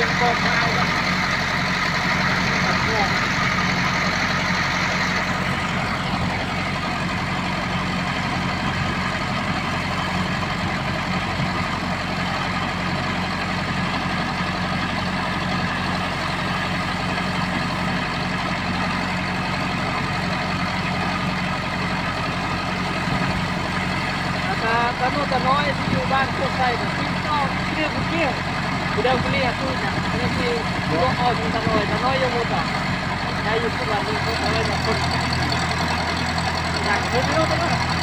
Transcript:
ລະກະຕາໂນດຕານ້ອຍທີ່ຢູ່ບ້ານໂຄກໄຊກໍກິນເຂົ້າທີ່ເດີມເມື່ອກີ້ ຜູ້ດຳຜູ້ເລຍຄືນນະ ອັນນີ້ຄືຕົວອ່ອນຂອງຕານ້ອຍ ຕານ້ອຍຢູ່ໝູ່ຕາ ໄດ້ຢູ່ທຸກວັນນີ້ ເຂົາເອີ້ນວ່າຄົນ ຢາກເຫັນໂລດຕານ້ອຍ.